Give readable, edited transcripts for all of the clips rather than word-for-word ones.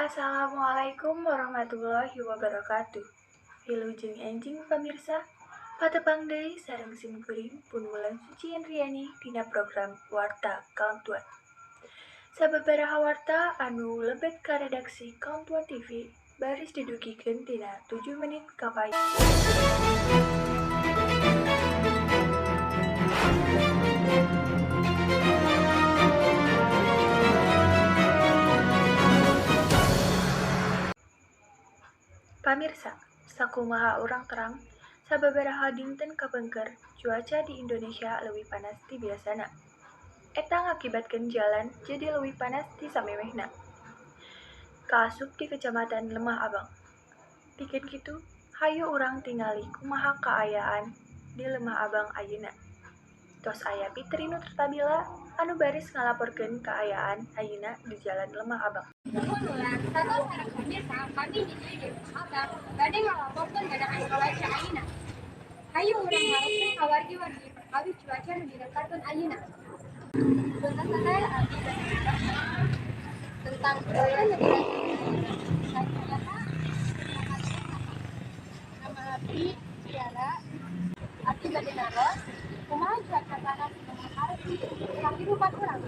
Assalamualaikum warahmatullahi wabarakatuh. Wilujeng enjing pamirsa, patepang deui sareng sim kuring Pun Wulan Suci Indriani dina program Warta Kaungtuan. Sababaraha warta anu lebet ka redaksi Kaungtuan TV baris didugikeun tina 7 menit kapayun. Pamirsa, sakumaha urang terang, sababaraha dinten kapengker cuaca di Indonesia leuwih panas ti biasana. Eta ngakibatkeun jalan jadi leuwih panas ti samemehna. Kaasup di Kecamatan Lemah Abang. Pikeun kitu, hayu urang tingali kumaha kaayaan di Lemah Abang ayeuna. Tos aya Fitri Nutrtabila anu baris ngalaporkeun kaayaan ayeuna di Jalan Lemah Abang. Nuhun Wulan, sato sareng pamirsa, kami di dieu di Lemah Abang bade ngalaporkeun ngeunaan cuaca ayeuna. Hayu urang narokeun ka wargi-wargi perkawis cuaca nu dinengkarkeun ayeuna. Punten, Teteh, abdi bade naros tentang cuaca nu dinengkarkeun ayeuna. Sakieu Nama abdi Tiara, abdi bade naros, kumaha cuaca panas nu hareup kahirupan urang?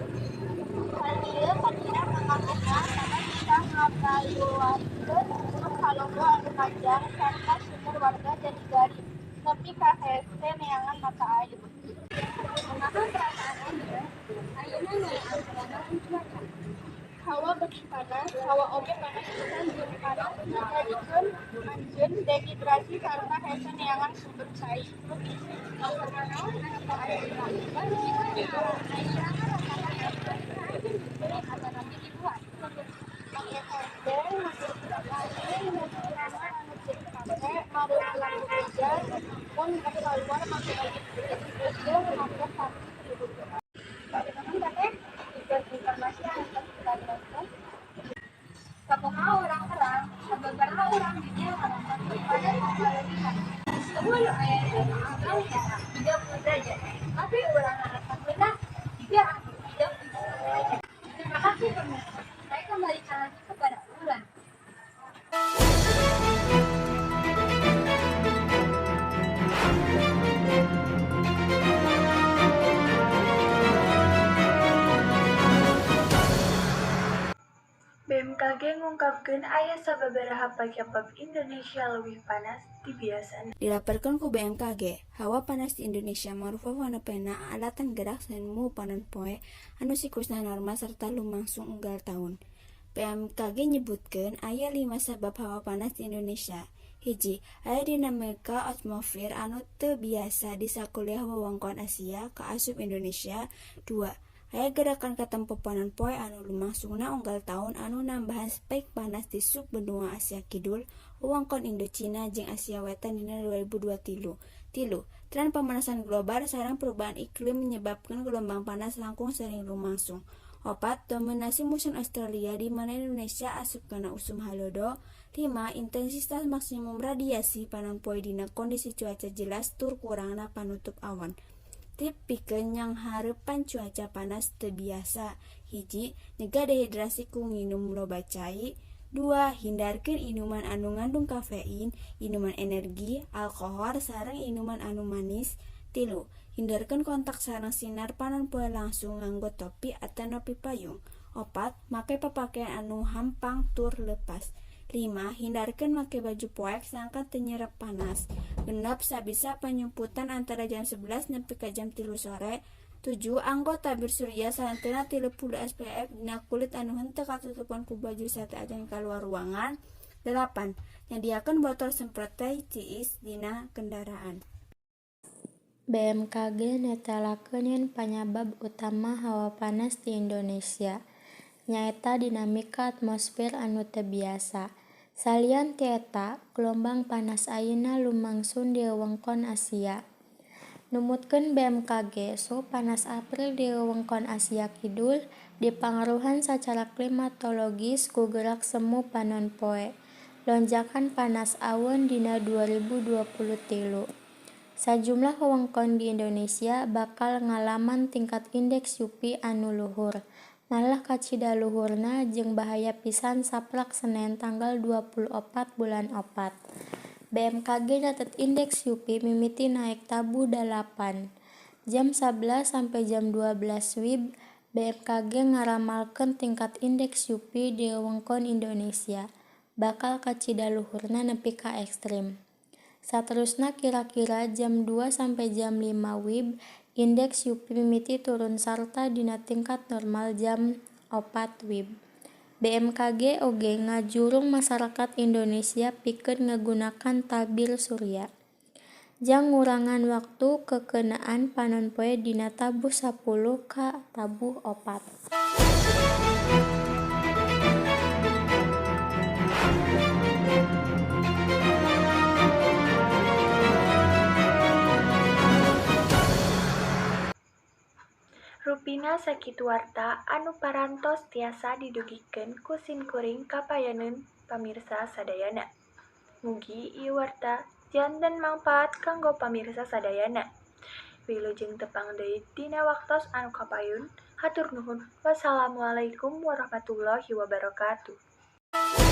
Hal ieu katina pangaruhna karena bisa ngapayuankeun gunung Halogo anu panjang sarta sumur warga jadi garing nepi ka hese neangan mata air. Kumaha perasaan anjeun ayeuna ngeunaan perubahan cuaca? Hawa beuki panas, hawa oge panas pisan jeung panas ngajadikeun anjeun dehidrasi sarta hese neangan sumber cai. Naon anu ku anjeun dilakukan jika ngarasaan cuaca anjeun dipilih atanapi dibuat? Make horden, make make celana anu teu dipake, mareuli lampu pijar, mun rek kaluar make baju putih jeung make sarung. Nuhun, Teteh, pikeun informasi anu tos dipabaroskeun. Sakumaha urang terang, sababaraha urang di dieu ngarasakeun panas anu baleubihan. Suhu nu aya di Lemah Abang nyaeta 30 derajat, tapi urang ngarasakeunna jiga anu 32 derajat. Terima kasih, pemirsa. Saya kembalikan lagi kepada Wulan. BMKG ngungkapkeun aya sababaraha panyabab Indonesia leuwih panas ti biasana. Dilaporkeun ku BMKG, hawa panas di Indonesia marupa fenomena alatan gerak semu panon poe anu siklusna normal sarta lumangsung unggal taun. BMKG nyebutkeun aya 5 sabab hawa panas di Indonesia. 1. Aya dinamika atmosfer anu teu biasa di sakuliah wewengkon Asia kaasup Indonesia. 2. Aya gerakan katempo panon poe anu lumangsungna unggal taun anu nambahan spike panas di subbenua Asia Kidul, wewengkon Indocina jeung Asia Wetan dina 2023. 3. Tren pemanasan global sareng perubahan iklim menyebabkan gelombang panas langkung sering lumangsung. 4. Dominasi musim Australia di mana Indonesia asup kana usum halodo. 5. Intensitas maksimum radiasi panon poe dina kondisi cuaca jelas tur kurangna panutup awan. Tip pikeun nyanghareupan cuaca panas teu biasa. 1. Nyegah dehidrasi ku nginum loba cai. 2. Hindarkeun inuman anu ngandung kafein, inuman energi, alkohol sareng inuman anu manis. 3. Hindarkeun kontak sareng sinar panon poe langsung nganggo topi atanapi payung. 4. Make papakean anu hampang tur leupas. 5. Hindarkeun make baju poek sangkan teu nyerep panas. 6. Sabisa panyumputan antara jam 11 nepi ka jam 3 sore. 7. Anggo tabir surya sahenteuna 30 SPF dina kulit anu henteu katutupan ku baju sateuacan kaluar ruangan. 8. Nyadiakeun botol semprot teh tiis dina kendaraan. BMKG netelakeun yen panyabab utama hawa panas di Indonesia nyaeta dinamika atmosfer anu teu biasa. Salian ti eta, gelombang panas ayeuna lumangsun di wewengkon Asia. Numutkeun BMKG, suhu panas April di wewengkon Asia Kidul dipangaruhan sacara klimatologis ku gerak semu panon poe. Lonjakan panas aweun dina 2023. Sajumlah wewengkon di Indonesia bakal ngalaman tingkat indeks UV anu luhur. Malah kacida luhurna jeung bahaya pisan saprak Senen tanggal 24 bulan opat. BMKG nyatet indeks UV mimiti naek tabuh 8. Jam 11 sampai jam 12 WIB, BMKG ngaramalkeun tingkat indeks UV di wewengkon Indonesia bakal kacida luhurna nepi ka ekstrem. Saterusna kira-kira jam 2 sampai jam 5 WIB, indeks UV mimiti turun sarta dina tingkat normal jam 4 WIB. BMKG oge ngajurung masarakat Indonesia pikeun ngagunakan tabir surya jang ngurangan waktu kekeunaan panon poe dina tabuh 10 ka tabuh 4. Rupina sakitu warta anu parantos tiasa didugikeun ku simkuring ka payaneun pamirsa sadayana. Mugi ieu warta janten mangpaat kanggo pamirsa sadayana. Wilujeng tepang deui dina waktos anu kapayun, hatur nuhun. Wassalamualaikum warahmatullahi wabarakatuh.